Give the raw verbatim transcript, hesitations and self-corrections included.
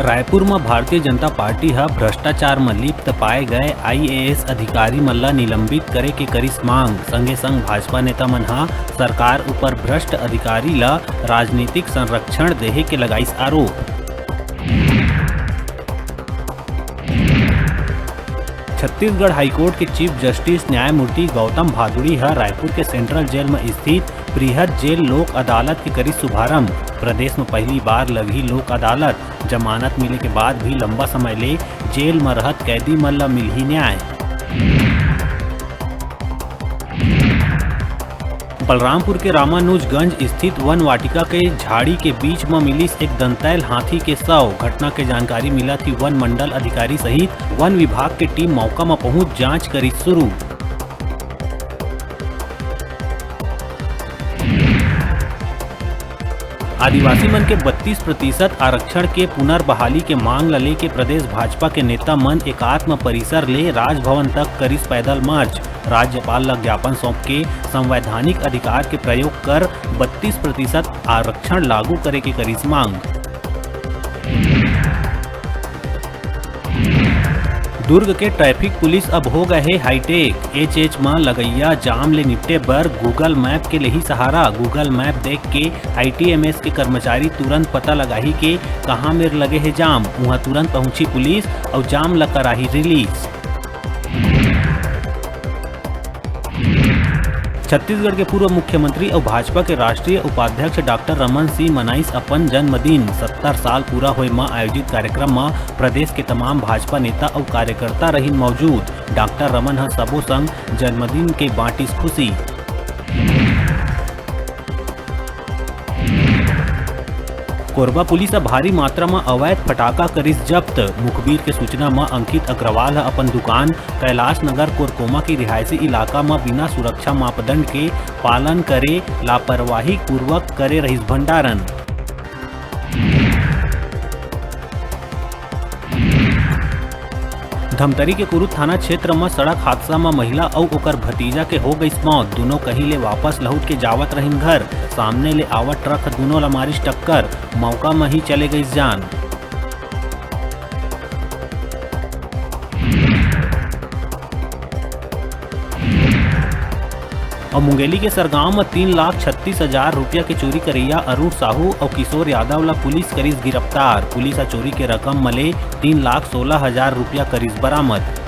रायपुर म भारतीय जनता पार्टी ह भ्रष्टाचार म लिप्त पाए गए आईएएस अधिकारी मन ल निलंबित करे के करिस मांग। संगे संग भाजपा नेता मन ह सरकार ऊपर भ्रष्ट अधिकारी ल राजनीतिक संरक्षण देहे के लगाइस आरोप। छत्तीसगढ़ हाईकोर्ट के चीफ जस्टिस न्यायमूर्ति गौतम भादुड़ी ह रायपुर के सेंट्रल जेल म स्थित बृहद जेल लोक अदालत के करिस शुभारंभ। प्रदेश म पहली बार लगही लोक अदालत। जमानत मिले के बाद भी लंबा समय ले जेल म रहत कैदी मन ल मिलही न्याय। बलरामपुर के रामानुजगंज स्थित वन वाटिका के झाड़ी के बीच म मिलिस एक दंतैल हाथी के शव। घटना के जानकारी मिलत ही वन मंडल अधिकारी सहित वन विभाग के टीम मौका म पहुंच जांच करिस शुरू। आदिवासी मन के बत्तीस प्रतिशत आरक्षण के पुनर्बहाली के मांग ल लेके प्रदेश भाजपा के नेता मन एकात्म परिसर ले राजभवन तक करिस पैदल मार्च। राज्यपाल ल ज्ञापन सौंप के संवैधानिक अधिकार के प्रयोग कर बत्तीस प्रतिशत आरक्षण लागू करे के करिस मांग। दुर्ग के ट्रैफिक पुलिस अब हो गए हे हाईटेक। एच एच म लगइया जाम ले निपटे बर Google Map के लेही सहारा। Google Map देख के आईटीएमएस के कर्मचारी तुरंत पता लगाही के कहां मेर लगे हे जाम, उहां तुरंत पहुंची पुलिस अउ जाम ल कराही रिलीज। छत्तीसगढ़ के पूर्व मुख्यमंत्री अउ भाजपा के राष्ट्रीय उपाध्यक्ष डॉक्टर रमन सिंह मनाइस अपन जन्मदिन। सत्तर साल पूरा होए म आयोजित कार्यक्रम म प्रदेश के तमाम भाजपा नेता अउ कार्यकर्ता रहिन मौजूद। डॉक्टर रमन ह सबो संग जन्मदिन के बांटिस खुशी। कोरबा पुलिस ह भारी मात्रा म अवैध फटाका करिस जब्त। मुखबिर के सूचना म अंकित अग्रवाल ह अपन दुकान कैलाश नगर कोरकोमा के रिहायशी इलाका म बिना सुरक्षा मापदंड के पालन करे लापरवाही पूर्वक करे रहिस भंडारण। धमतरी के कुरुद थाना क्षेत्र म सड़क हादसा म महिला अउ ओकर भतीजा के हो गइस मौत। दूनों कहीं ले वापस लहुट के जावत रहिन घर, सामने ले आवत ट्रक ह दूनों ला मारिस टक्कर, मौका म ही चले गइस जान। अउ मुंगेली के सरगांव म तीन लाख छत्तीस हजार रुपया के चोरी करइया अरुण साहू अउ किशोर यादव ला पुलिस करिस गिरफ्तार। पुलिस ह चोरी के रकम म ले तीन लाख सोलह हजार रुपया करिस बरामद।